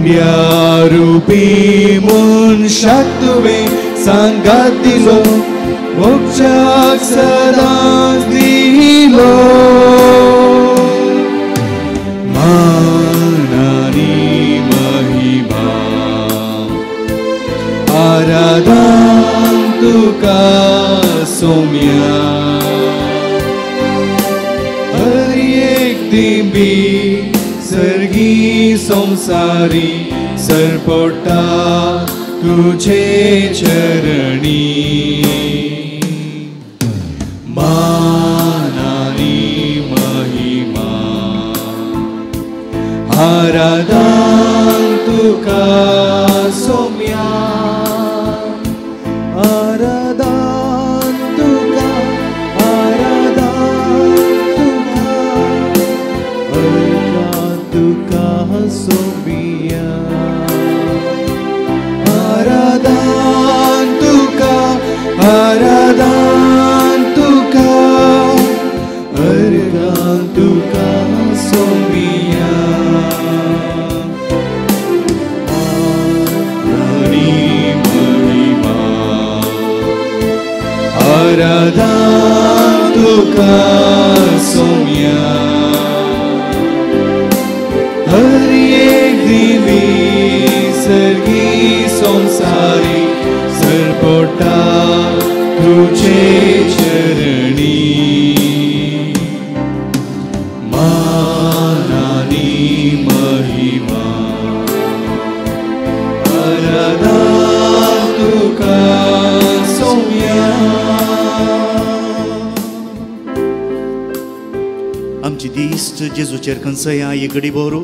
उंड्या रुपी मनशाक तुवें सांगात दिलो मोक्षाक सदांच दिलो मान आनी महिमा आराधन तुका सोम्या हर एक दिंबी सर्गी संसारी सरपोटा तुझे चरणी मान आनी महिमा आराधन तुका सोम्या आराधन तुका आराधन तुका आराधन तुका सोम्या आराधन तुका आराधन तुका आराधन तुका सोम्या महिमा आराधन तुका सोम्या हर एक दिवी सर्गी संसारी सरपोटा तुझे चरणी मान आनी महिमा आराधन तुका सोम्या। आमची दिश्ट जेजूचेर खंयसया एक घडी भरू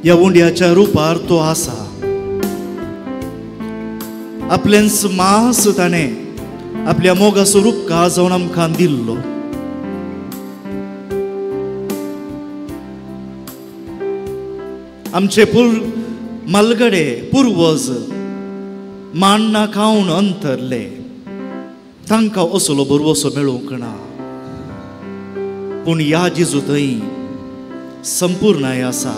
ह्या उंड्याच्या रुपार तो आसा आपलेंच मांस ताणें आपल्या मोगाचो रुपकार जावन आमकां दिल्लो। आमचे मालगडे पुर्वज मान्ना खावन अंतरले तांकां असलो भरवसो मेळूंक ना, पूण ह्या जेजू थंय संपूर्णाय आसा,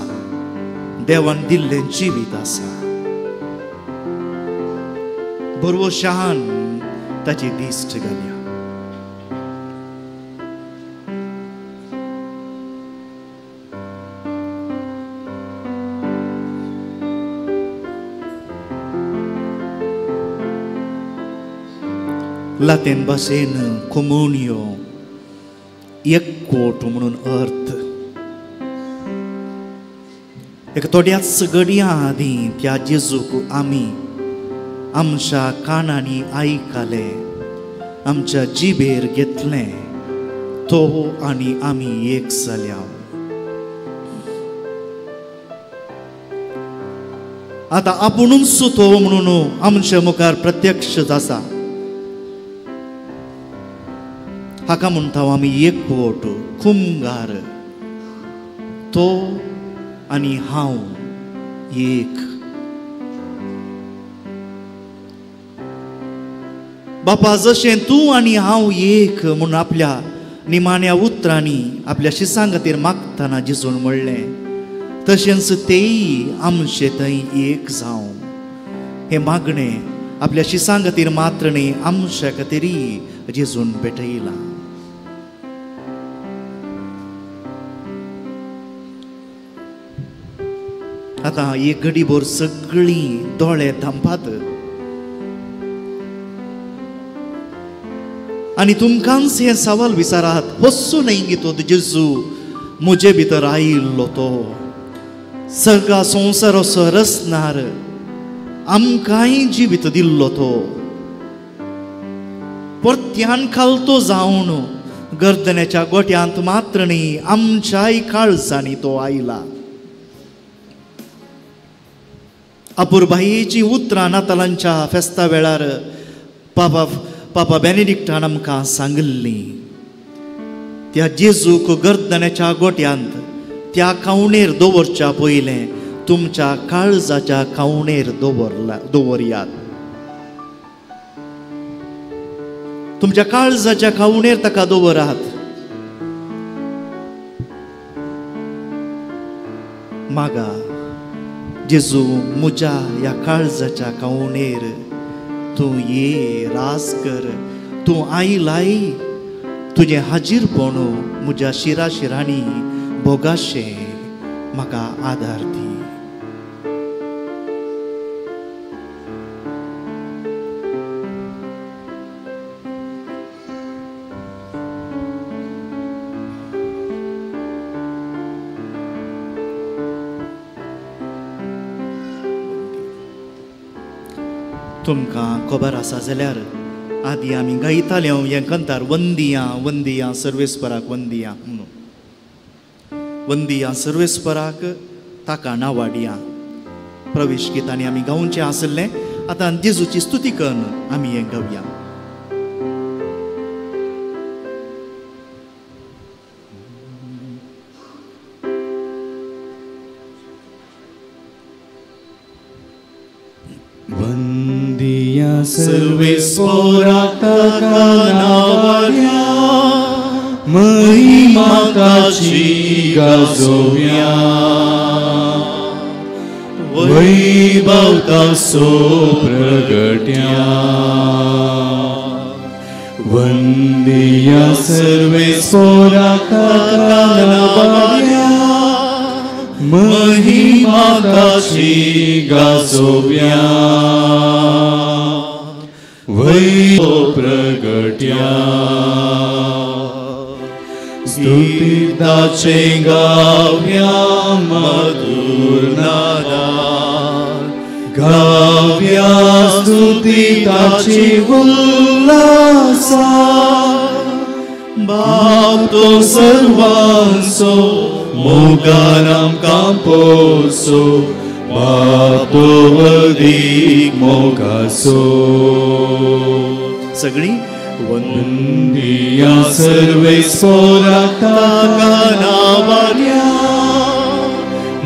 देवान दिल्लें जिवीत आसा। भरवशान ताची दिश्ट घाल्या। लातीन भाशेन कोमुनियो एकवट म्हणून अर्थ। एक थोड्याच घडयां आदीं त्या जेजूक आमी आमच्या कानांनी आयकले, आमच्या जिबेर घेतलें, तो आनी आमी एक जाल्या। आतां आपुणूच तो म्हणून आमच्या मुखार प्रत्यक्ष आसा। हाका म्हणटा आमी एकवट, खुमगार, तो आनी हांव एक। बापा जशें तूं आनी हांव एक म्हणून आपल्या निमाण्या उतरांनी आपल्या शिसां खातीर मागतना जेजून म्हणलें, तशेंच तेय आमचे थंय एक जावं। हें मागणें आपल्या शिसां खातीर मात्र न्ही, आमच्या खातीरय जेजून भेटयलां। आतां एक घडीभर सगळीं दोळे धांपात आनी तुमकांच हें सवाल विचारात, हस्सो न्हय गी तो जेजू म्हजे भितर आयिल्लो, तो सगळा संवसार असो रचणार आमकांय जिवीत दिल्लो, तो परत्यान खालतो जावन गर्दनेच्या गोट्यांत मात्र न्ही आमच्याय काळजांनी तो आयला। अपुरबायेचीं उतरां नातालांच्या फेस्ता वेळार पापा बेनेडिक्टान आमकां सांगिल्लीं। त्या जेजूक गर्दनेच्या गोट्यांत त्या खावणेर दवरच्या पयलें तुमच्या काळजाच्या खावणेर दवरयात। तुमच्या काळजाच्या खावणेर ताका दवरात. मागा जेजू म्हज्या ह्या काळजाच्या खावणेर तूं ये, राज कर, तूं आयलाय, तुजें हाजीरपण म्हज्या शिरा शिरांनी भोगाशें म्हाका आदार दी. तुमकां खबर आसा जाल्यार आदी आमी गायताले हें कंतार वंदिया वंदिया सर्वेस्पराक वंदिया म्हणून. वंदिया सर्वेस्पराक ताका नावाडिया प्रवेश गितांनी आमी गावचें आसलें. आतां जेजूची स्तुती करून आमी हें गावया. सर्वेस्पराक ताका नावाड्या, महिमा ताची गाजोवया, वैभव ताचो प्रगट्या. वंदिया सर्वेस्पराक ताका नावाड्या, महिमा ताची गाजोवया, वैभव प्रगट्या. स्तुती ताचे गाव्या मधुर नादान, गाव्या स्तुती ताची उल्हासान. बाप तो सर्वांचो मोगान आमकां पोसो, बाप तो अदीक मोगाचो. सगळीं वंदिया सर्वेस्पराक ताका नावाड्या,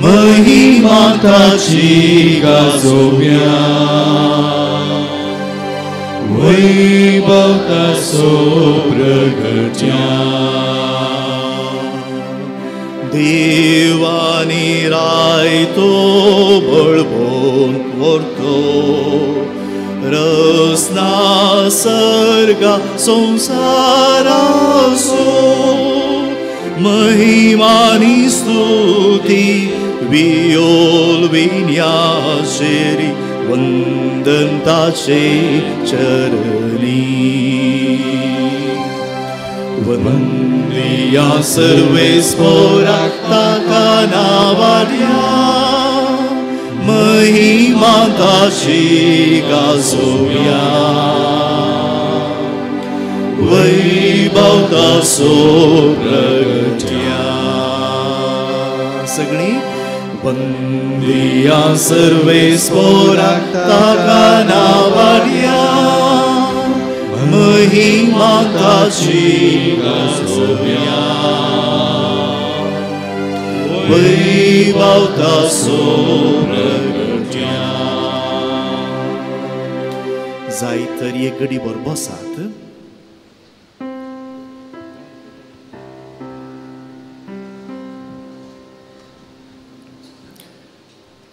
महिमा ताची गाजोवया, वैभव ताचो प्रगट्या. देवानी रायतो बळबोन व्हरतो, रसना सर्गा संसारासो, महिमानी स्तुती वियोल विन्याशेरी, वंदन ताचे चरणी. वंदिया सर्वेस्पराक ताका नावाड्या, महिमा ताची गाजोवया, वैभव ताचो प्रगट्या. सगळीं वंदिया सर्वेस्पराक ताका नावाड्या, महिमा ताची गाजोवया, वैभव ताचो प्रगट्या. जाय तर एक घडीभर बसात.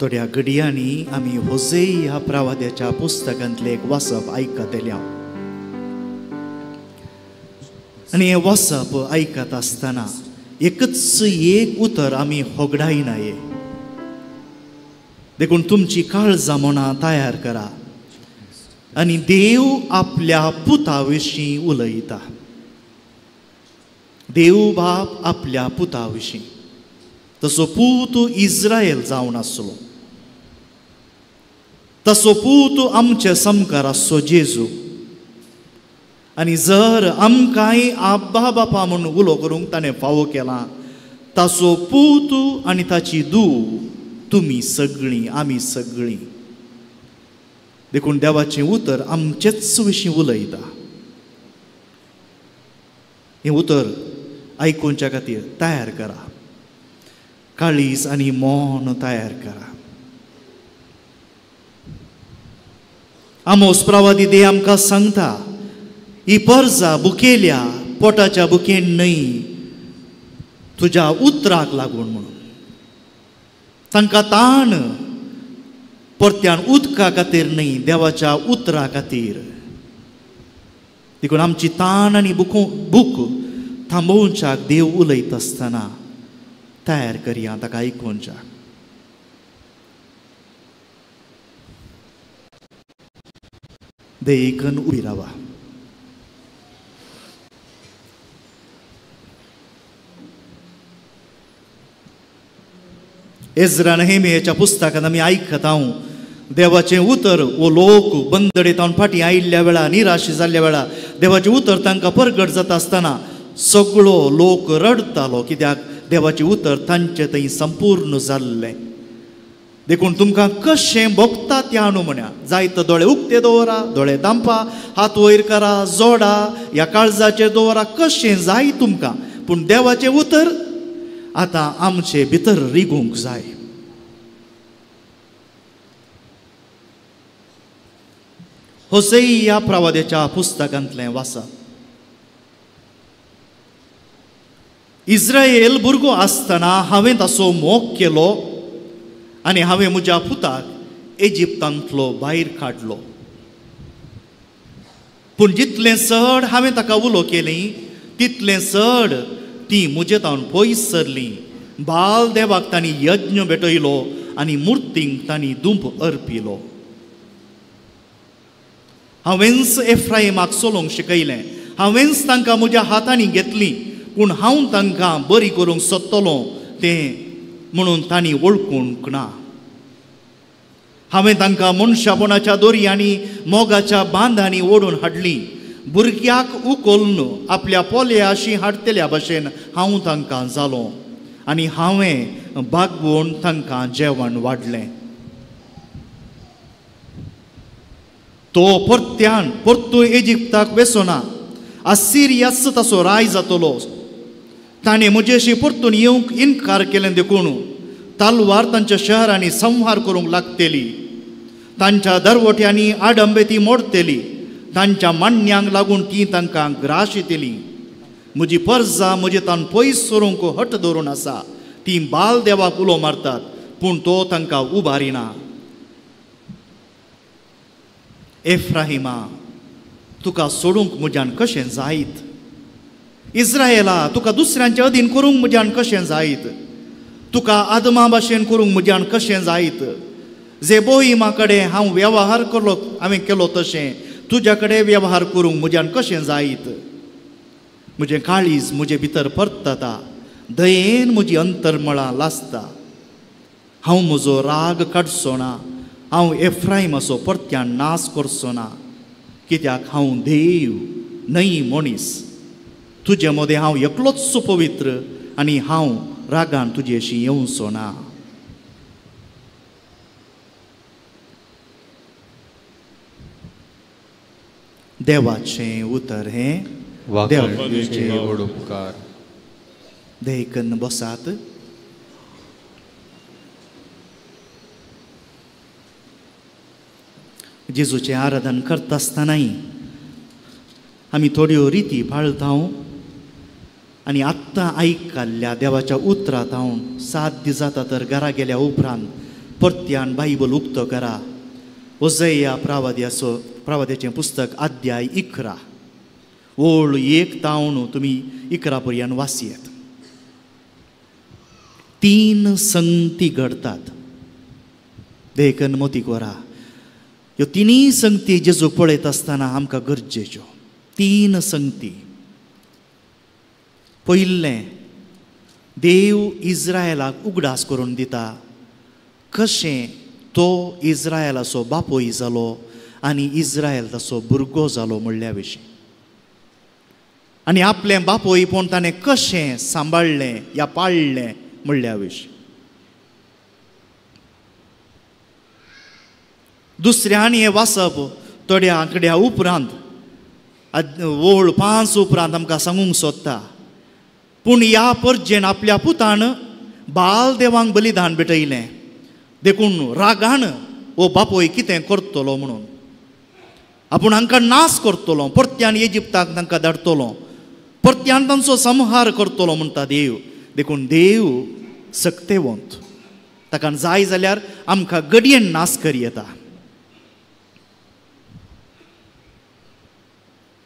थोड्या घडयांनी आमी होजे ह्या प्रवाद्याच्या पुस्तकांतलें एक वाचप आयकतले. आनी हें वाचप आयकत आसतना एकच एक उतर आमी होगडायनाये. देखून तुमची काळजां मनां तयार करा आनी देव आपल्या पुता विशीं उलयता. देव बाप आपल्या पुता विशीं, तसो पूत इस्रायल जावन आसलो, तसो पूत आमचे सामकार आसचो जेजू. आनी जर आमकांय आब्बा बापा म्हूण उलो करूंक ताणें फावो केला, ताचो पूत आनी ताची धूव तुमी सगळीं, आमी सगळीं. देखून देवाचें उतर आमचेच विशीं उलयता. हें उतर आयकुच्या खातीर तयार करा, काळीज आनी मन तयार करा. आमोस प्रवादी दे आमकां सांगता, ही परजा बुकेल्या पोटाच्या बुकेन न्हय, तुज्या उतराक लागून म्हणून. तांकां ताण परत्यान उदका खातीर न्हय, देवाच्या उतरा खातीर. देखून आमची ताण आनी बूक थांबोवच्याक देव उलयत आसतना तयार करया ताका आयकुवच्याक. देखून उबी रावा. एज्रा नेहेमियाच्या पुस्तकांत आमी आयकता हांव देवाचें उतर वो लोक बंदडेतावन फाटीं आयिल्ल्या वेळा, निराश जाल्ल्या वेळा देवाचें उतर तांकां परगट जाता आसतना सगळो लोक रडतालो, कित्याक देवाचें उतर तांचे थंय संपूर्ण जाल्लें. देखून तुमकां कशें भोगता त्या न्हू म्हण्या, जायत दोळे उक्ते दवरा, दोळे दांपा, हात वयर करा, जोडा, ह्या काळजाचेर दवरा, कशें जाय तुमकां, पूण देवाचें उतर आतां आमचे भितर रिगूंक जाय. होसेई ह्या प्रवाद्याच्या पुस्तकांतलें वाचा. इस्रायल भुरगो आसतना हांवें ताचो मोग केलो आनी हांवें म्हज्या पुताक इजिप्तांतलो भायर काडलो. पूण जितलें चड हांवें ताका उलो केली तितलें चड ती म्हजे तावन पयस सरली. बाल देवाक तांणी यज्ञ भेटयलो आनी मुर्तींक तांणी दुंप अर्पिलो. हांवेंच एफ्राइमाक चलोवंक शिकयलें, हांवेंच तांकां म्हज्या हातांनी घेतली, पूण हांव तांकां बरी करूंक सोदतलो तें म्हणून तांणी वळखूंक ना. हांवें तांकां मनशापणाच्या दोरयांनी मोगाच्या बांदांनी ओडून हाडली. भुरग्याक उखलून आपल्या पोल्याशी हाडटल्या भशेन हांव तांकां जालो आनी हांवें बागवून तांकां जेवण वाडलें. तो परत्यान परतून इजिप्ताक वेसोना, आसिरियाच ताचो राय जातलो. ताणें म्हजेशी परतून येवंक इनकार केलें देखून तलवार तांच्या शहरांनी संहार करूंक लागतली, तांच्या दरवट्यांनी आडंबे ती मोडतली, तांच्या मान्यांक लागून ती तांकां ग्रास येतली. म्हजी परजा म्हजे तान पयस सरूंक हट धरून आसा, ती बाल देवाक उलो मारतात पूण तो तांकां उबारिना. एफ्राहिमा, तुका सोडूंक म्हज्यान कशें जायत? इस्रायला, तुका दुसऱ्यांचे अधीन करूंक म्हज्यान कशें जायत? तुका आदमा भाशेन करूंक म्हज्यान कशें जायत? जेबोईमा कडेन हांव वेव्हार केलो, हांवें केलो तशें तुज्या कडेन वेव्हार करूंक म्हज्यान कशें जायत? म्हजें काळीज म्हजे भितर परतता, दयेन म्हजी अंतरमळां लासता. हांव म्हजो राग काडचो ना, हांव एफ्राइमाचो परत्यान नाश करचो ना, कित्याक हांव देव न्हय मनीस. तुजे मदें हांव एकलोच पवित्र आनी हांव रागान तुजेशी येवचो ना. देवाचें उतर हें देवाचे व्हड उपकार. देखून बसात. जेजूचें आराधन करता आसतनाय आमी थोड्यो रिती पाळता आनी आत्तां आयकल्ल्या देवाच्या उतरांत हांव साध्य जाता तर घरा गेल्या उपरांत परत्यान बायबल उक्तो करा. होसेया प्रावाद्याचो प्रावाद्याचें पुस्तक अध्याय 11 ओळ 1 तावन तुमी 11 पर्यंत वाचयेत. 3 संगती घडतात देखून मोतीक वरा. ह्यो तिनूय संगती जेजूक पळयत आसतना आमकां गरजेच्यो 3 संगती. पयलें, देव इस्रायलाक उगडास करून दिता कशें तो इस्रायलाचो बापूय जालो आनी इस्रायल ताचो भुरगो जालो म्हणल्या विशीं, आनी आपलें बापूय पूण ताणें कशें सांबाळ्ळें या पाळ्ळें म्हणल्या विशीं. दुसऱ्यान हें वाचप थोड्या आंकड्या उपरांत ओळ 5 उपरांत आमकां सांगूंक सोदता, पूण ह्या परजेन आपल्या पुतान बाल देवांक बलिदान भेटयलें देखून रागान हो बापूय कितें करतलो म्हणून. आपूण हांकां नाश करतलो, परत्यान इजिप्ताक तांकां धाडटलो, परत्यान तांचो संहार करतलो म्हणटा देव. देखून देव सक्तेवंत, ताका जाय जाल्यार आमकां घडयेन नाश करी येता.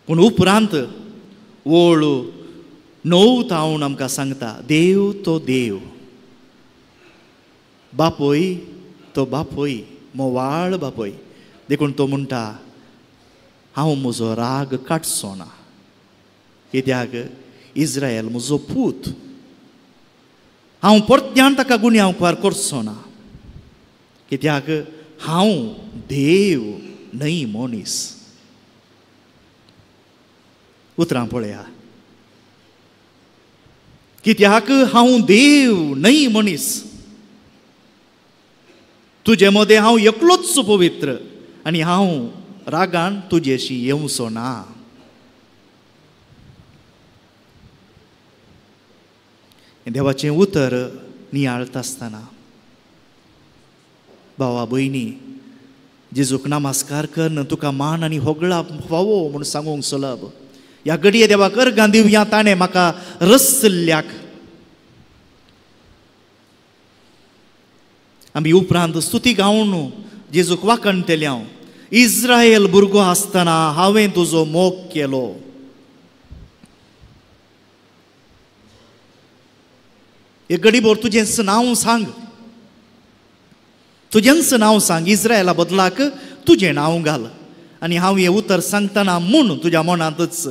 पूण उपरांत ओळ 9 तावन आमकां सांगता देव तो देव, बापूय तो बापूय, मोवाळ बापूय. देखून तो म्हणटा हांव म्हजो राग काडचो ना, कित्याक इस्रायल म्हजो पूत, हांव परत्यान ताका गुन्यांवकार करचो ना, कित्याक हांव देव न्हय मनीस. उतरां पळया, कित्याक हांव देव न्हय मनीस, तुजे मदें हांव एकलोच पवित्र आनी हांव रागान तुजेशी येवचो ना. देवाचें उतर नियाळता आसतना भावा भयणी, जेजूक नमस्कार करन तुका मान आनी होगळा फावो म्हूण सांगूंक सुलभ. ह्या घडये देवाक अर्गां दिवया, ताणें म्हाका रसल्याक. आमी उपरांत स्तुती गावन जेजूक वाखणटले हांव, इस्रायल भुरगो आसतना हांवें तुजो मोग केलो. एक घडीभर तुजेंच नांव सांग, तुजेंच नांव सांग, इस्रायला बदलाक तुजें नांव घाल. आनी हांव हें उतर सांगतना म्हूण तुज्या मनांतच,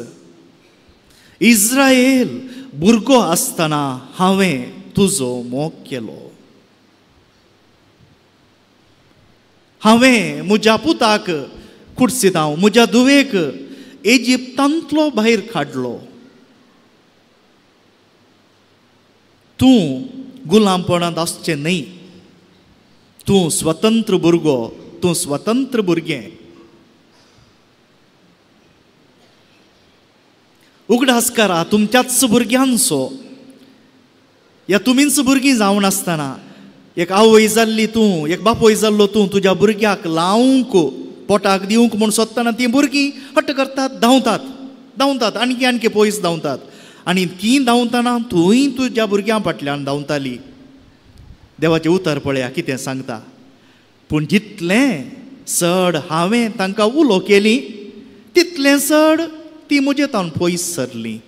इस्रायल भुरगो आसतना हांवें तुजो मोग केलो, हांवें म्हज्या पुताक कुर्सीत हांव म्हज्या धुवेक इजिप्तांतलो भायर काडलो. तूं गुलामपणांत आसचें न्हय, तूं स्वतंत्र भुरगो, तूं स्वतंत्र भुरगें. उगडास करा तुमच्याच भुरग्यांचो, ह्या तुमीच भुरगीं जावन आसतना एक आवय जाल्ली तूं, एक बापूय जाल्लो तूं, तुज्या भुरग्याक लावंक पोटाक दिवंक म्हूण सोदतना तीं भुरगीं हट्ट करतात, धांवतात धांवतात आणकी आणकी पयस धांवतात. आनी तीं धांवतना तूंय तुज्या भुरग्यां फाटल्यान धांवताली. देवाचें उतर पळया कितें सांगता, पूण जितलें चड हांवें तांकां उलो केली तितलें चड ती म्हजे तावन पयस सरली.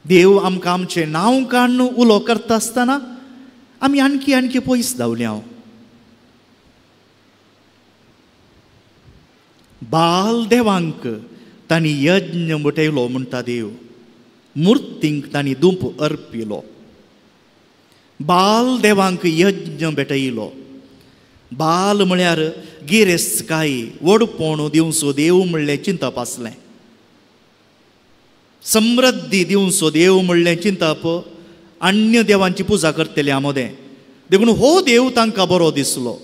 देव आमकां आमचें नांव काडून उलो करता आसतना आमी आणकी आणकी पयस धांवल्या. बाल देवांक तांणी यज्ञ मुटयलो म्हणटा देव, मुर्तींक तांणी दुंप अर्पिलो, बाल देवांक यज्ञ भेटयलो. बाल म्हळ्यार गिरेस्तकाय, व्हडपण दिवचो देव म्हणलें चिंतप आसलें, समृद्धी दिवचो देव म्हणलें चिंतप अन्य देवांची पुजा करतल्या मदें. देखून हो देव तांकां बरो दिसलो.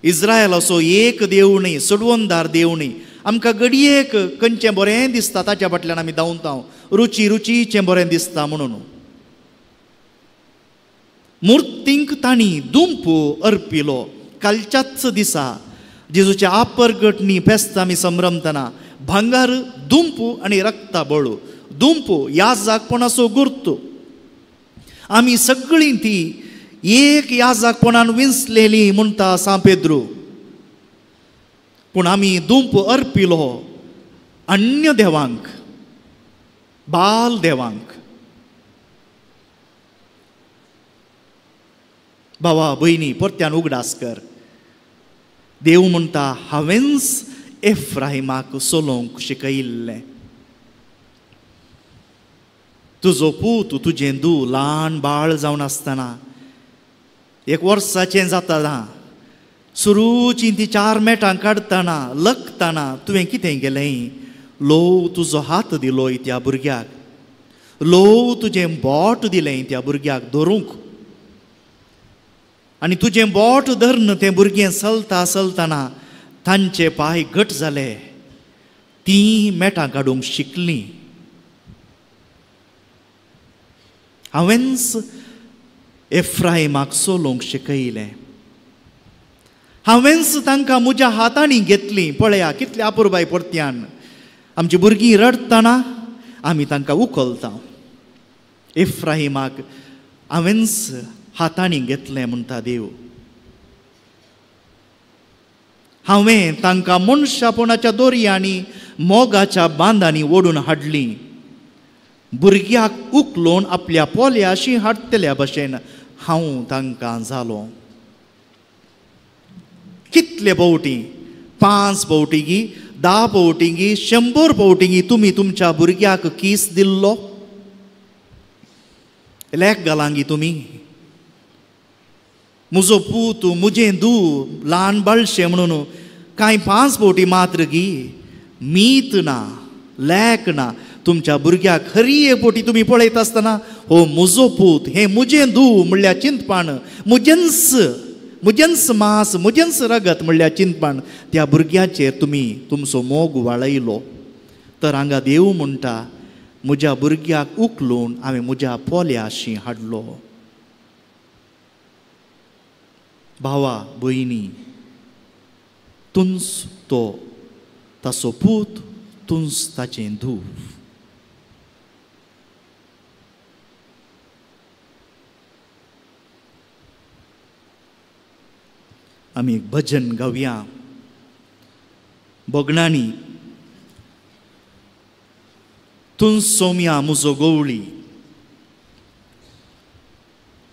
इस्रायलाचो एक देव न्हय, सोडवणदार देव न्हय. आमकां घडयेक खंयचें बरें दिसता ताच्या फाटल्यान आमी धांवता, रुची रुचीचें बरें दिसता म्हणून. मुर्तींक तांणी दुंप अर्पिलो. कालच्याच दिसा जेजूच्या आपरगटणी फेस्त आमी संभ्रमतना भांगर दुंप आनी रक्ता बळू, दुंप याजाकपणाचो गुर्तू. आमी सगळीं ती एक याजाकपणान विंचलेली म्हणटा सांत पेद्रू, पूण आमी दुंप अर्पिलो अन्य देवांक, बाल देवांक. भावा भयणी परत्यान उगडास कर, देव म्हणटा हांवेंच एफ्राहिमाक चलोवंक शिकयिल्लें. तुजो पूत तुजें दू ल्हान बाळ जावन आसतना एक वर्साचें जाता ना, सुरूची ती 4 मेटां काडटना लकतना तुवें कितें केलें? लोव तुजो हात दिलो त्या भुरग्याक, लोव तुजें बोट दिलें त्या भुरग्याक धरूंक, आनी तुजें बोट धरून तें भुरगें चलता चलतना तांचे पांय घट जाले, तीं मेटां काडूंक शिकलीं. हांवेंच एफ्राहिमाक चलोवंक शिकयलें. हांवेंच तांकां म्हज्या हातांनी घेतली. पळया कितल्या अपुरबाय परत्यान आमची भुरगीं रडटना आमी तांकां उखलता. इफ्राहिमाक हांवेंच हातांनी घेतलें म्हणटा देव. हांवें तांकां मनशापणाच्या दोरयांनी मोगाच्या बांदांनी ओडून हाडली. भुरग्याक उखलून आपल्या पोल्याशी हाडटल्या भशेन हांव तांकां जालो. कितले फावटी, 5 फावटी, 10 फावटी, 100 फावटी तुमी तुमच्या भुरग्याक कीस दिल्लो? लेख घालांगी तुमी म्हजो पूत म्हजें दू ल्हान बाळशें म्हणून कांय 5 फावटी मात्र गी मीत ना, लेख ना. तुमच्या भुरग्याक हरी एक फावटी तुमी पळयता आसतना हो म्हजो पूत, हें म्हजें दू म्हणल्यार चिंतपाण, म्हजेंच म्हजेंच मांस म्हजेंच रगत म्हणल्यार चिंतपाण त्या भुरग्याचेर तुमी तुमचो मोग वाळयलो. तर हांगा देव म्हणटा म्हज्या भुरग्याक उखलून हांवें म्हज्या पोल्याशी हाडलो. भावा भयणी, तुंच तो ताचो पूत, तुंच ताचें धूव. आमी एक भजन गावया भोगणांनी. तुंच सोम्या म्हजो गवळी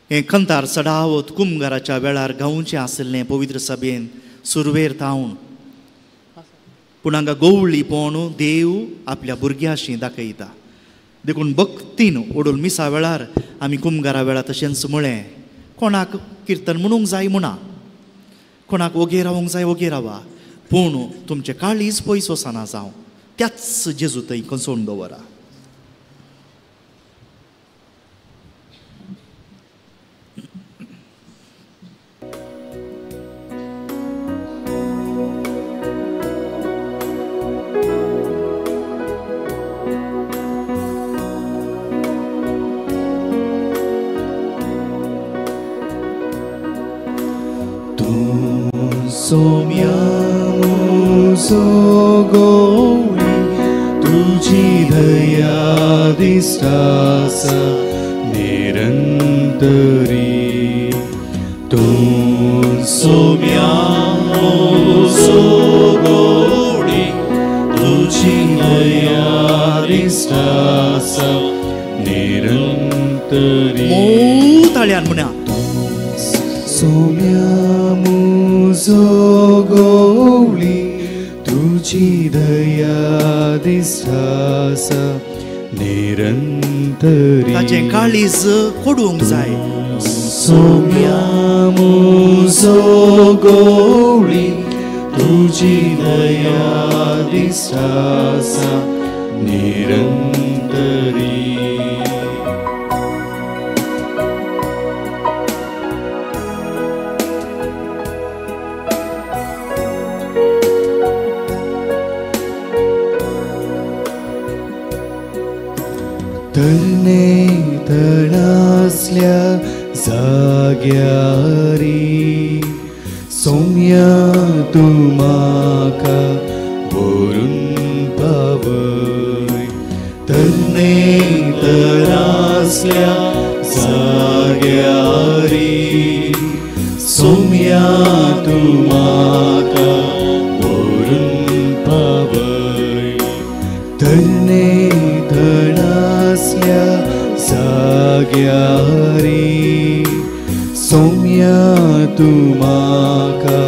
हें कंतार चडावत कुमगाराच्या वेळार गावचें आशिल्लें पवित्र सभेन सुरवेर थावन. पूण हांगा गवळी पळोवन देव आपल्या भुरग्याशी दाखयता. देखून भक्तीन ओडून मिसा वेळार आमी कुमगारा वेळार तशेंच म्हळें, कोणाक किर्तन म्हणूंक जाय म्हणा, कोणाक ओगे रावंक जाय ओगे रावा, पूण तुमचें काळीज पयस वचना जावं, त्याच जेजू थंय कंसोवन दवरा. सोम्या म्हजो गवळी तुजी दया दिसता निरंतरी. तूं सोम्या म्हजो गवळी तुजी दया दिसता निरंतरी. मोव ताळ्यान म्हणा. सोम्या म्हजो गवळी तुजी दया दिसता निरंतरी. ताचें काळीज कोडूंक जाय. सोम्या म्हजो गवळी तुजी दया दिसता निरंतरी. तरणे तणासल्या जाग्यारी सोम्या तूं म्हाका व्हरून पावय. तरणे तणासल्या जाग्यारी सोम्या तूं म्हाका व्हरून पावय. तरणे तणासल्या जाग्यारी सोम्या तूं म्हाका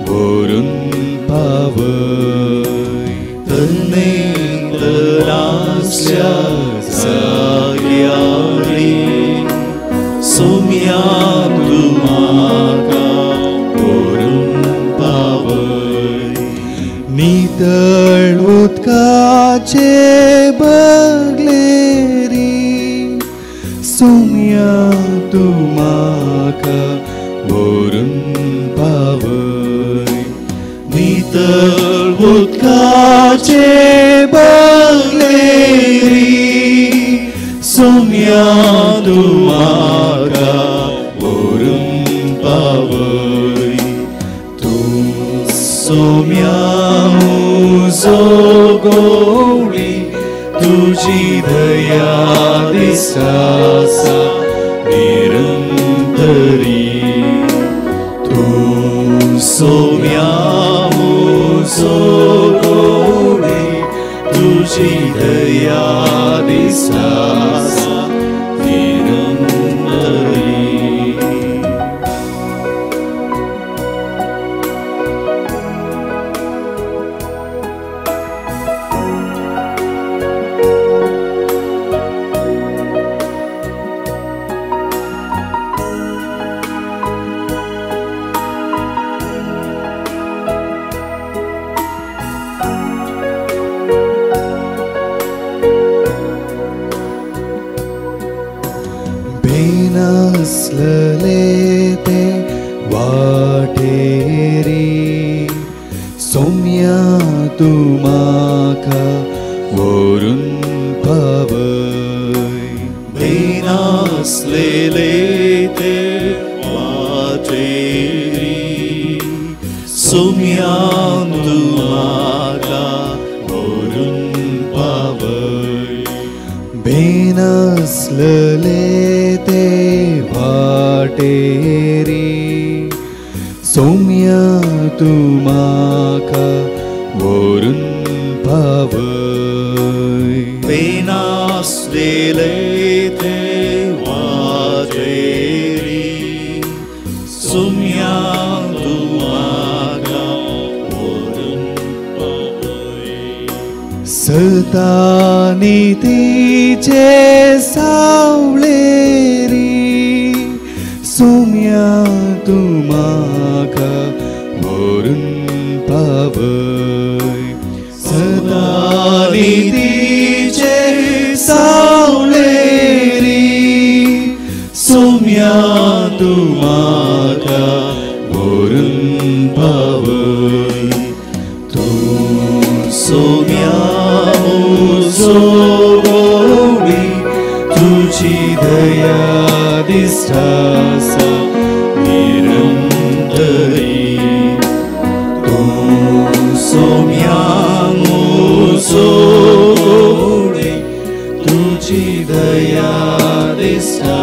व्हरून पावय. तरणे तणासल्या जाग्यारी सोम्या तूं म्हाका व्हरून पावय. नितळ उदकाचे बगलेरी सोम्या तूं म्हाका व्हरून पावय. नितळ उदकाचे बगलेरी सोम्या तूं म्हाका व्हरून पावय. तूं सोम्या म्हजो गोवळी तुजी दया दिसता निरंतरी. तूं सोम्या म्हजो गोवळी तुजी दया दिसता निरंतरी. बेनासलेले ते वाटेरी सोम्या तूं म्हाका व्हरून पावय. बेनासलेले ते वाटेरी सोम्या तूं म्हाका व्हरून पावय. बेनासलेले ते वाटेरी सोम्या तूं म्हाका व्हरून पावय. बेनासलेले ते वाटेरी सोम्या तूं म्हाका व्हरून पावय. सतानी तिचे सावळेरी सोम्या तूं म्हाका व्हरून पावय. सतानी तिचे सावळेरी सोम्या तूं म्हाका व्हरून पावय. तूं सोम्या म्हजो गोवळी तुजी दया दिसता निरंतरी. तूं सोम्या म्हजो गोवळी तुजी दया दिसता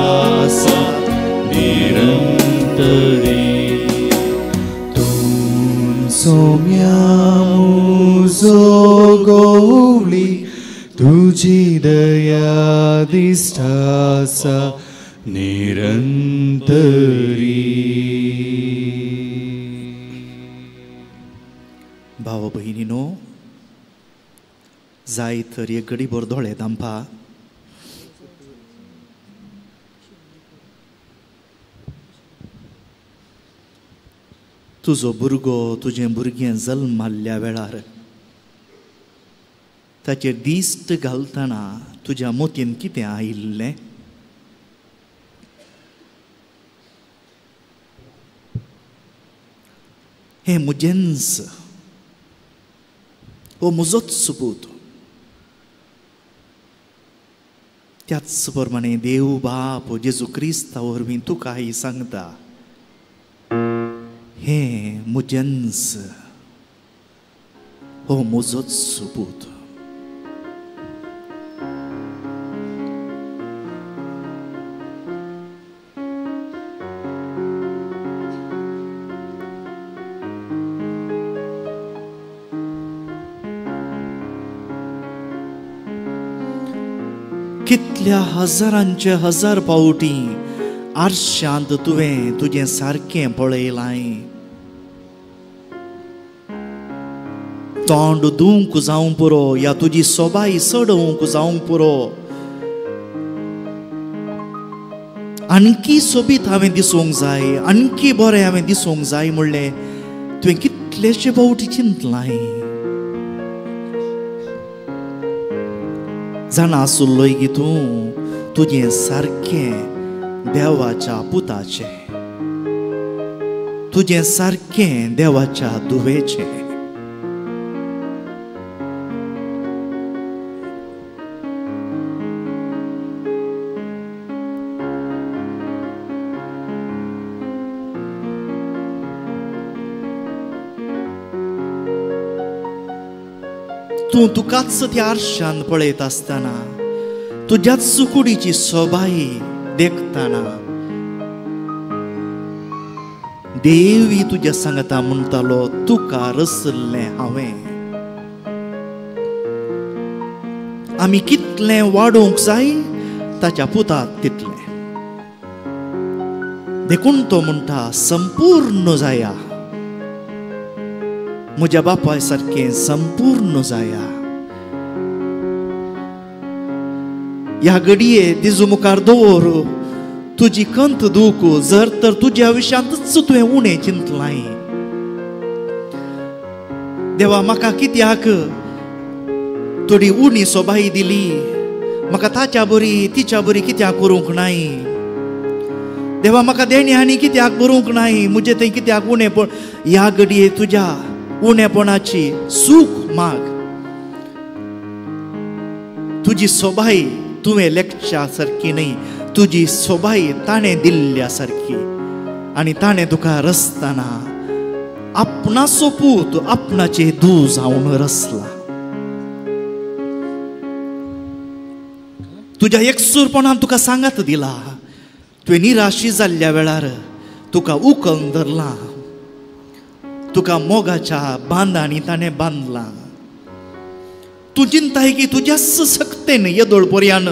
निरंतरी. तूं सोम्या म्हजो गोवळी तुजी दया दिसता निरंतरी. भाव भयणीनो, जाय तर एक घडीभर दोळे धांपा. तुजो भुरगो तुजें भुरगें जल्माल्ल्या वेळार ताचेर दिश्ट घालतना तुज्या मोतीन कितें आयिल्लें? हें म्हजेंच, हो म्हजोच पूत. त्याच प्रमाणे देव बाप जेजू क्रिस्ता वरवीं तुकाय सांगता, हें म्हजेंच, हो म्हजोच पूत. कितल्या हजारांचे हजार पावटी आरशांत तुवें तुजें सारकें पळयलां. तोंड दुवंक जावंक पुरो या तुजी सोबाय चडोवंक जावंक पुरो, आणखी सोबीत हांवें दिसूंक जाय, आणखी बरें हांवें दिसूंक जाय म्हणलें तुवें कितलेशे पावटी चिंतलां. जाणा आसुल्लोय की तूं तुजें सारकें देवाच्या पुताचें, तुजें सारकें देवाच्या धुवेचें. तूं तुकाच त्या आरशान पळयत आसतना, तुज्याच कुडीची सोबाई देखतना देवी तुज्या सांगता म्हणटालो तुका रसल्लें हांवें. आमी कितलें वाडोवंक जाय ताच्या पुतात तितलें. देखून तो म्हणटा संपूर्ण जाया, म्हज्या बापाय सारकें संपूर्ण जाया. ह्या घडये दिजू मुखार दवर तुजी कंत दूख, जर तर तुज्या विशयांतच तुवें उणें चिंतलाय. देवा म्हाका कित्याक थोडी उणी सोबाई दिली, म्हाका ताच्या बरी तिच्या बरी कित्याक करूंक नाय, देवा म्हाका देणी आनी कित्याक बरोवंक नाय, म्हजें थंय कित्याक उणेपण. ह्या घडये तुज्या उणेपणाची सूख माग, तुजी सोबाई तुवें लेखच्या सारकी न्हय, तुजी सोबाई ताणें दिल्ल्या सारकी. आनी ताणें तुका रसतना आपणाचो पूत आपणाचे दूद जावन रसला. तुज्या एकसूरपणान तुका सांगात दिला, तुवें निराशी जाल्ल्या वेळार तुका उकल धरला, तुका मोगाच्या बांदांनी ताणें बांदला. तूं चिंताय की तुज्याच सक्तेन येदोळ पर्यान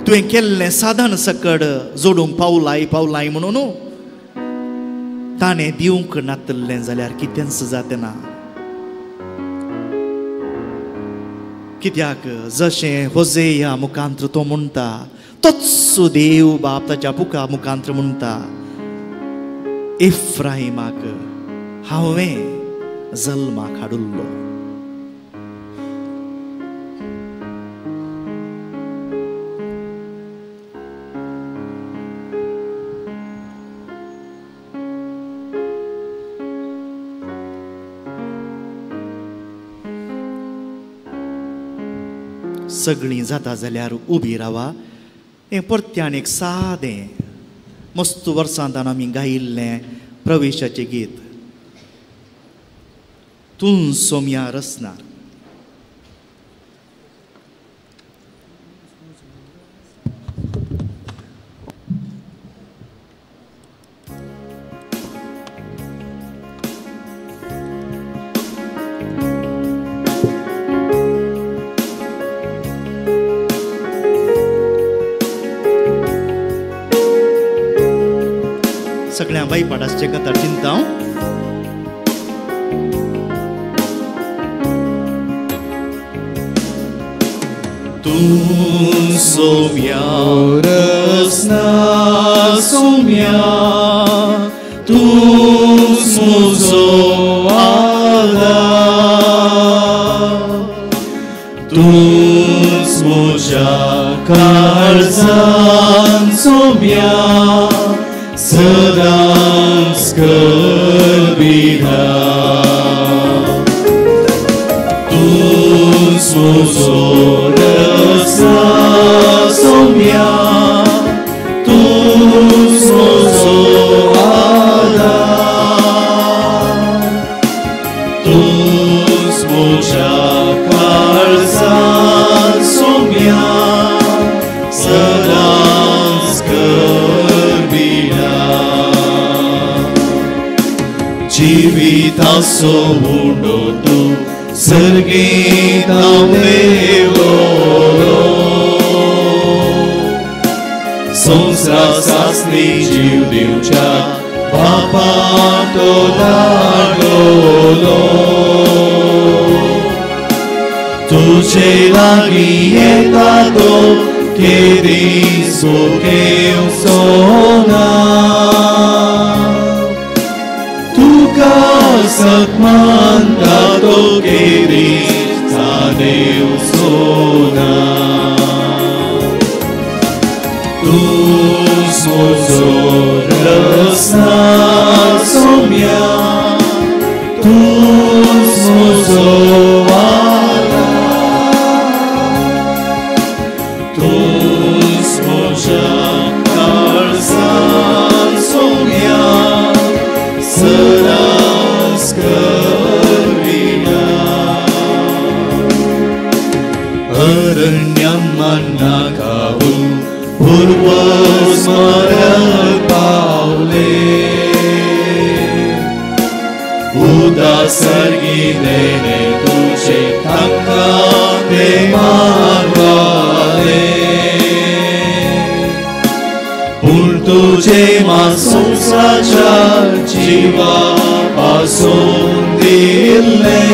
तुवें केल्लें साधन सकड जोडूंक पावलाय पावलाय म्हणून ताणें दिवंक नातल्लें जाल्यार कितेंच जातें ना. कित्याक जशें होजेया मुखांत्र तो म्हणटा तोच देव बाप ताच्या बुका मुखांत्र म्हणटा इफ्राहिमाक हांवें जल्माक हाडुल्लो. सगळीं जाता जाल्यार उबी रावा. हें परत्यान एक सादें मस्त वर्सांतान आमी गायिल्लें प्रवेशाचें गीत तूं सोम्या रसनार. सगळ्या बाईपाडाचे कथा चिंता तूं सोम्या रसना सोम्या तूं म्हजो आदार, तूं म्हज्या काळजान सोम्या सदांच करबिना. तूं म्हजो रसना सोम्या तूं म्हजो आदार, तूं म्हज्या काळजान सोम्या सदांच करबिना. जिविताचो उंडो तूं सर्गीत देवो, संवसार सासणी जीव दिवच्या बापा तो धाडलो. तुजे लागीं येता तो केदीं सुखेवचो ना, तुका सत्मानता तो केदीं सादेवचो ना. तूं म्हजो रसना सोम्या तूं म्हजो आदार, तूं म्हज्या काळजान सोम्या सदांच करबिना. जाऊन पूर्वज मरण पावले उदासर्गी देणे तुझे तांकां ते मानवाले पूण तुझे मा संवसाराच्या जिवा पासून दिल्ले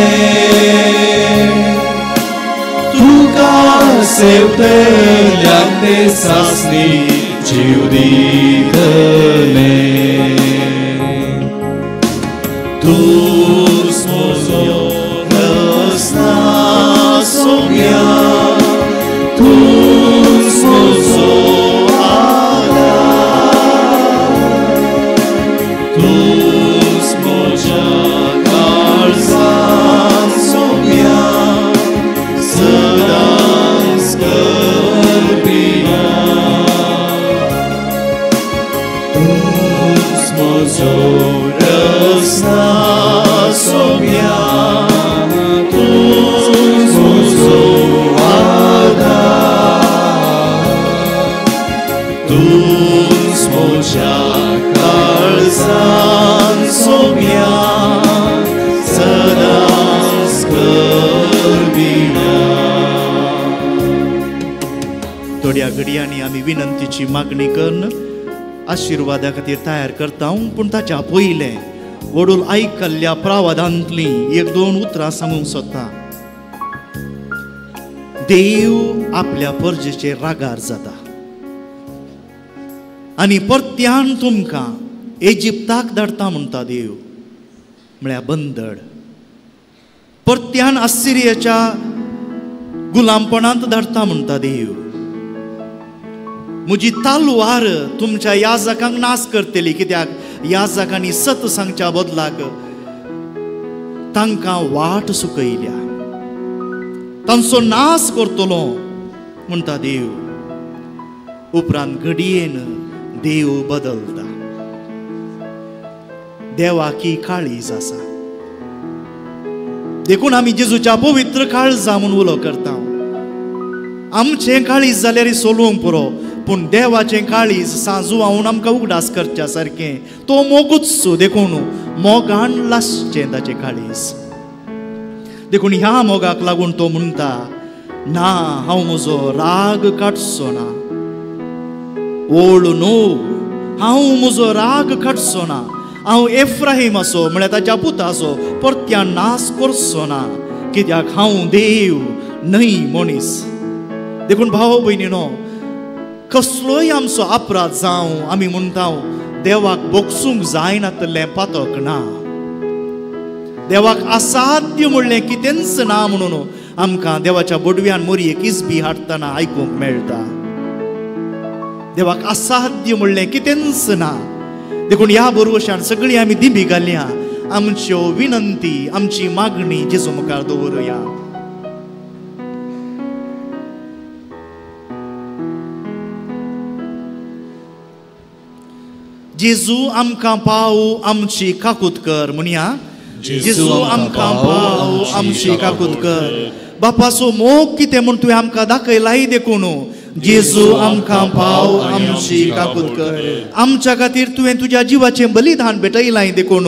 तुका सेवतल्यांक ते सासणी जीव दितले तूच म्हजो रसना सोम्या तूच म्हजो आदार तूच म्हज्या काळजांत सोम्या सदांच करपिना तूच म्हजो रसना सोम्या तूच म्हजो आदार तूच म्हज्या काळजांत सोम्या सदांच करपिना. थोड्या घडयांनी आमी विनंतीची मागणी करून आशिर्वादा खातीर तयार करता, पूण ताच्या पयलें वडूल आयकल्ल्या प्रावादांतली एक दोन उतरां सांगूंक सोदता. देव आपल्या परजेचेर रागार जाता आनी परत्यान तुमकां इजिप्ताक धाडटा म्हणटा देव, म्हळ्यार बंदड. परत्यान आसिरियाच्या गुलामपणांत धाडटा म्हणटा देव. म्हजी तालवार तुमच्या याजकांक नाश करतली, कित्याक याजकांनी सत सांगच्या बदलाक तांकां वाट सुकयल्या, तांचो नाश करतलो म्हणटा देव. उपरांत घडयेन देव बदलता. देवाकी काळीज आसा, देखून आमी जेजूच्या पवित्र काळजा म्हूण उलो करता. आमचें काळीज जाल्यार सोलूंक पुरो, पूण देवाचें काळीज सांजू आमकां उगडास करच्या सारकें तो मोगूच, देखून मोगान लासचें ताचें काळीज. देखून ह्या मोगाक लागून तो म्हणटा, ना हांव म्हजो राग काडचो ना, ओळ न्हू हांव म्हजो राग काडचो ना, हांव एफ्राहीम आसो म्हळ्यार ताच्या पुताचो परत्यान नाश करचो ना, कित्याक हांव देव न्हय मनीस. देखून भाव भयणीनो, कसलोय आमचो अपराध जावं आमी म्हणटा देवाक बोगसूंक जायनातलें पातक ना, देवाक असाध्य म्हणलें कितेंच ना म्हणून आमकां देवाच्या बोडव्यान मोरयेक इजबी हाडटना आयकूंक मेळटा. देवाक असाध्य म्हणलें कितेंच ना. देखून ह्या बरोवशान सगळीं आमी दिंबी घालया, आमच्यो विनंती आमची मागणी जेजू मुखार दवरुया. जेजू आमकां पाव आमची काकूत कर म्हणया, जेजू आमकां पाव आमची काकूत कर. बापाचो मोग कितें म्हूण तुवें आमकां दाखयलाय, देखून जेजू आमकां पाव आमची काकूत कर. आमच्या खातीर तुवें तुज्या जिवाचें बलिदान भेटयलाय, देखून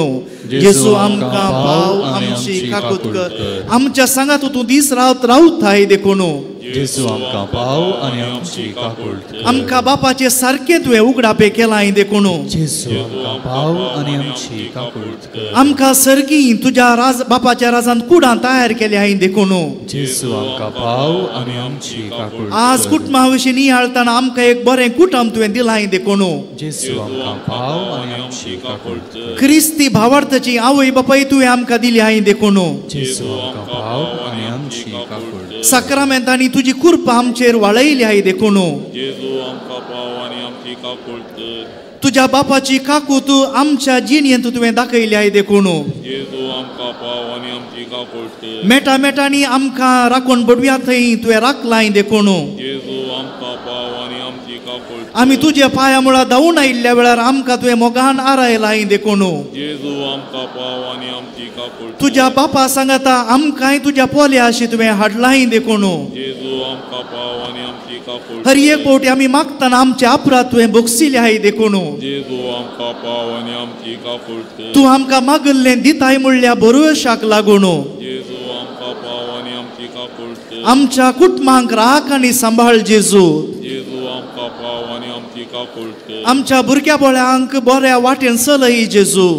जेजू आमकां पाव आमची काकूत कर. आमच्या सांगात तूं दीस रात रावताय, देखून जेजू आमकां पाव आनी आमची काकूट कर. आमकां बापाचे सारकें तुवें उगडापें केलां, देखून जेजू आमकां पाव आनी आमची काकूट कर. आमकां सर्गी तुज्या राज बापाच्या राजान कुडां तयार केल्या, देखून जेजू आमकां पाव आनी आमची काकूट. आज कुटुंबा विशीं नियाळतना आमकां एक बरें कुटुंब तुवें दिलां, देखून जेजू आमकां पाव आनी आमची काकूट कर. क्रिस्ती भावार्थाची आवय बापाय तुवें आमकां दिली, देखून जेजू आमकां पाव आनी आमची काकूट. साक्रामेंतांनी तुजी कृपा आमचेर वाळयली आहे, देखून जेजू आमकां पाव आनी आमची काकूट कर. तुज्या बापाची काकूत आमच्या जिणेंत तुवें दाखयली आहे, देखून जेजू आमकां पाव आनी आमची काकूट कर. मेटा मेटांनी आमकां राखून बडव्या थंय तुवें राखलाय, देखून जेजू आमकां पाव आनी आमची काकूळट कर. आमी तुज्या पांया मुळा धांवून आयिल्ल्या वेळार आमकां तुवें मोगान आरायलाय देखून. जेजू आमकां पाव आनी आमची काकूळट कर. तुज्या बापा सांगाता आमकांय तुज्या पोल्याशी तुवें हाडलाय देखून. जेजू आमकां पाव आनी आमची काकूळट कर. हर एक फावटी आमी मागतना आमचे अपराध तुवें बोगसिले आहाय देखून. जेजू आमकां पाव आनी आमची काकूळट कर. तूं आमकां मागल्लें दिताय म्हणल्या भरवशाक लागून. जेजू आमकां पाव आनी आमची काकूळट कर. आमच्या कुटुंबांक राख आनी सांबाळ जेजू. जेजू आमकां पाव आनी आमची काकूळट कर. आमच्या भुरग्या बोळ्यांक बऱ्या वाटेन चलय जेजू.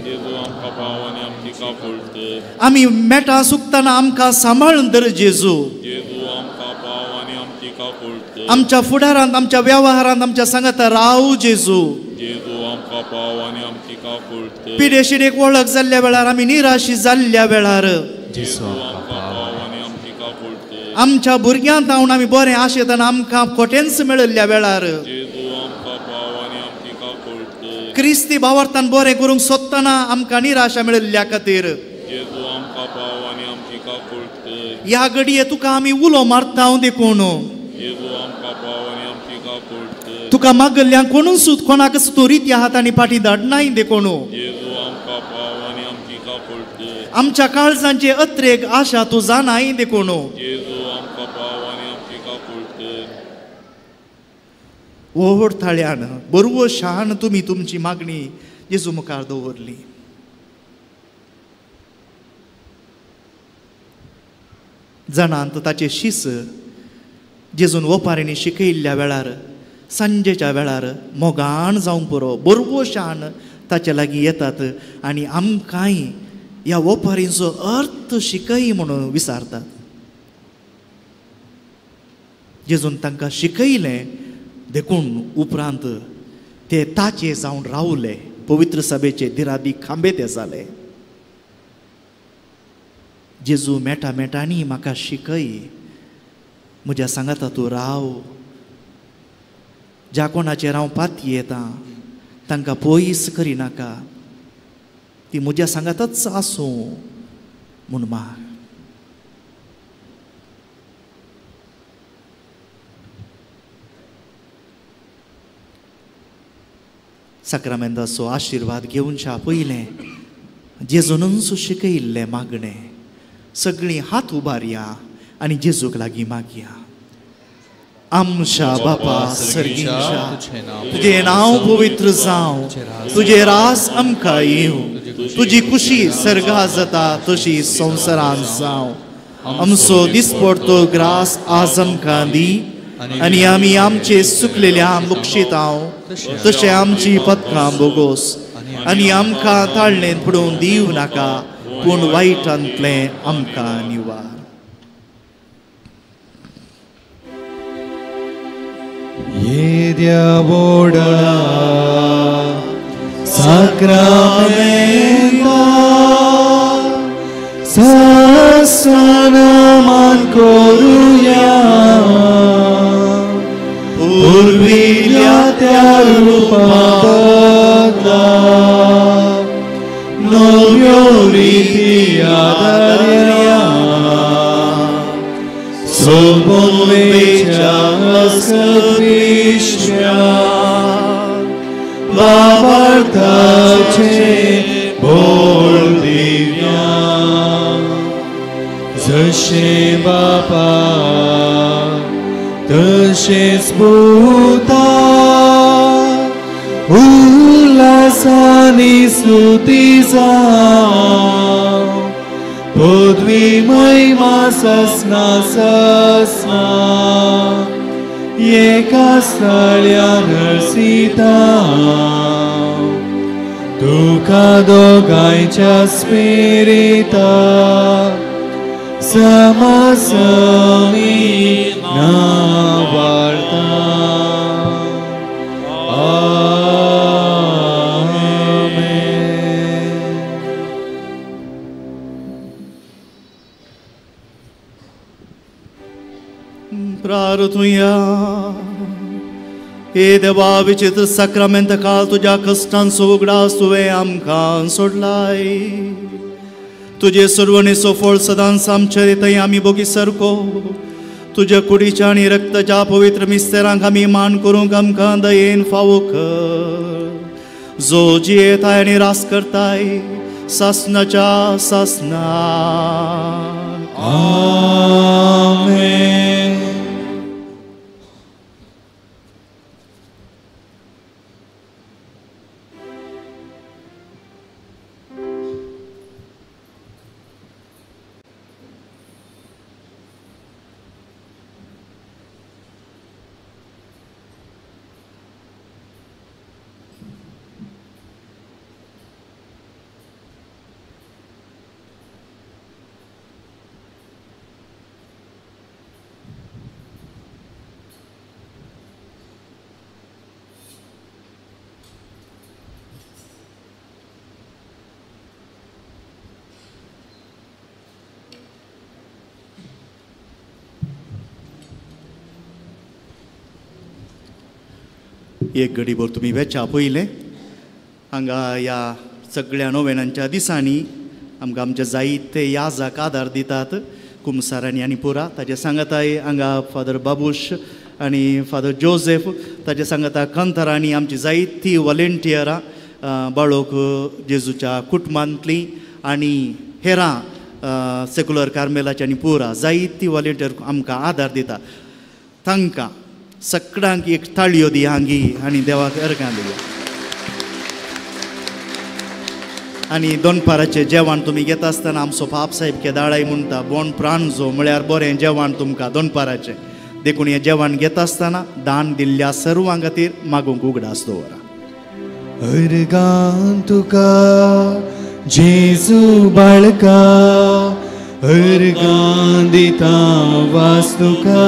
जेजू आमकां पाव आनी आमची काकूळट कर. आमी मेटां सुकतना आमकां सांबाळून धर जेजू. जेजू आमकां पाव आनी आमची काकूळट कर. आमच्या फुडारांत आमच्या वेव्हारांत आमच्या सांगाता राव जेजू. जेजू आमकां पाव आनी आमची काकूळट कर. पिडेशिडेक वळख जाल्ल्या वेळार आमी निराशी जाल्ल्या वेळार जेजू आमकां पाव आनी आमची काकूळट कर. आमच्या भुरग्यांत जावन आमी बरें आशेतान आमकां खोटेंच मेळिल्ल्या वेळार जेजू आमकां पाव आनी आमची काकूळट कर. क्रिस्ती भावार्थान बरें करूंक सोदतना आमकां निराशा मेळिल्ल्या खातीर जेजू आमकां पाव आनी आमची काकूळट कर. ह्या घडये तुका आमी उलो मारता देखून. जेजू आमकां पाव आनी आमची काकूळट कर. तुका मागल्ल्यांक कोणूच कोणाकच तूं रित्या हातांनी फाटीं धाडनाय देखून. जेजू आमकां पाव आनी आमची काकूळट कर. आमच्या काळजांचे अत्रेक आशा तूं जाणाय देखून. जेजू आमकां पाव आनी आमची काकूळट कर. व्हड थाळ्यान बरवो शान तुमी तुमची मागणी जेजू मुखार दवरली. जाणांत ताचे शीस जेजून वपारींनी शिकयल्ल्या वेळार सांजेच्या वेळार मोगान जावंक पुरो बरवो शान ताचे लागीं येतात आनी आमकांय ह्या वपारींचो अर्थ शिकय म्हणून विचारतात. जेजून तांकां शिकयलें देखून उपरांत ते ताचे जावन रावले. पवित्र सभेचे दिरादी खांबे ते जाले. जेजू मेटा मेटांनी म्हाका शिकय, म्हज्या सांगाता तूं राव. ज्या कोणाचेर हांव पातयेतां तांकां पयस करिनाका, ती म्हज्या सांगातच आसूं म्हूण माग. साक्रामेंताचो आशिर्वाद घेवच्या पयलें जेजूनच शिकयिल्लें मागणें सगळीं हात उबारया आनी जेजूक लागीं मागया. आमच्या बापा सर्गींच्या, तुजें नांव पवित्र जावं, तुजें रास आमकां येवं, तुजी खुशी सर्गा जाता तशी संवसारांत जावं. आमचो दिसपडतो ग्रास आज आमकां दी आनी आमी आमचे चुकलेल्या बक्षितांव तशें आमची पदकां बोगोस आनी आमकां ताळणेंत पडोवन दिवं नाका, पूण वायटांतलें आमकां निवार. येद्या व्हडा साक्रामेंता सस्वनामान करुया, पुर्विल्ल्या त्या रुपा बदला नव्यो रिती आदारया, सोबून वेच्या अस्कत बाबार्थाचे बोल दिव्या, जशे बापा तशेच भूता उल्हासानी स्तुती जावं, पदवी महिमा ससना ससना एका स्थळ्या नरसिता, तुका दोगांयच्या स्पिरिता समासमी नावार्ता. आमेन. प्रार्थुया. हे देवा, विचित्र साक्रामेंत काल तुज्या कश्टांचो उगडास तुवें आमकां सोडलाय. तुजे सर्वणेचो फळ सदांच आमचे थंय आमी बोगी सारको तुज्या कुडीच्या आनी रक्ताच्या पवित्र मिस्तेरांक आमी मान करूंक आमकां दयेन फावो कर. जो जियेताय आनी रास करताय सासनाच्या सासना. आमेन. एक घडीभर तुमी वेच्या पयलें हांगा ह्या सगळ्या नोवेनांच्या दिसांनी आमकां आमचे जायते याजाक आदार दितात कुमसारांनी आनी पुरा. ताजे सांगाताय हांगा फादर बाबूश आनी फादर जोसेफ, ताजे सांगाता कंथरांनी आमची जायतीं वॉलेंटियरां बाळोक जेजूच्या कुटुंबांतलीं आनी हेरां सेक्युलर कार्मेलाची आनी पुरा जायतीं वॉलेंटियर आमकां आदार दिता. तांकां सगळ्यांक एक ताळयो दी हांगी आनी देवाक अर्गां दिया. आनी दोनपाराचें जेवण तुमी घेता आसतना आमचो पाप साहेब केदाळाय म्हणटा बोन प्राण जो म्हळ्यार बरें जेवण तुमकां दोनपाराचें. देखून हें जेवण घेता आसतना दान दिल्ल्या सर्वां खातीर मागूंक उगडास दवरा. अर्गां तुका जेजू बाळका, अर्गां दिता वास तुका,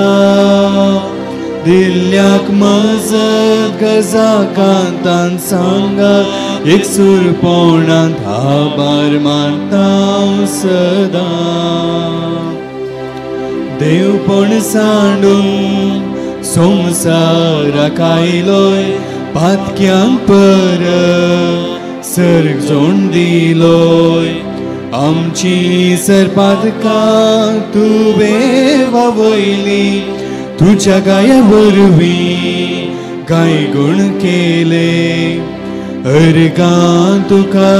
दिल्ल्याक मजत गजा कांतान सांगा एक सुरपोणांत आभार मानता सदां. देवपण सांडून संवसाराक आयलोय पातक्यांक परत सर्ग जोड दिलोय. आमची सरपातकां तुवें वावयली तुज्या गाया वरवीं गाय गुण केले. अर्गां तुका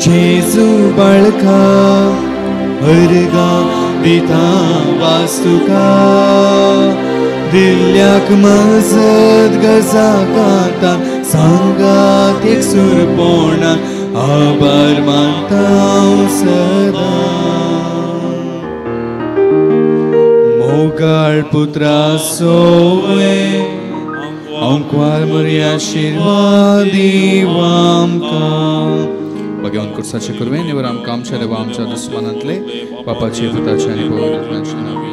जेजू बाळका, अर्गां दिता वास तुका, दिल्ल्याक मजत गजा कांता सांगात एक सुरपोणा आभार मानता सदां. मोगाळ पुत्रा सोवे अंकवार मरी आशिर्वाद आमकां. भगवान कुर्साचे कुरवे निवर आमकां आमच्या देवा आमच्या दुस्मानांतले बापाचे पुताचे आनी पवित्र आत्म्याचे नांवी.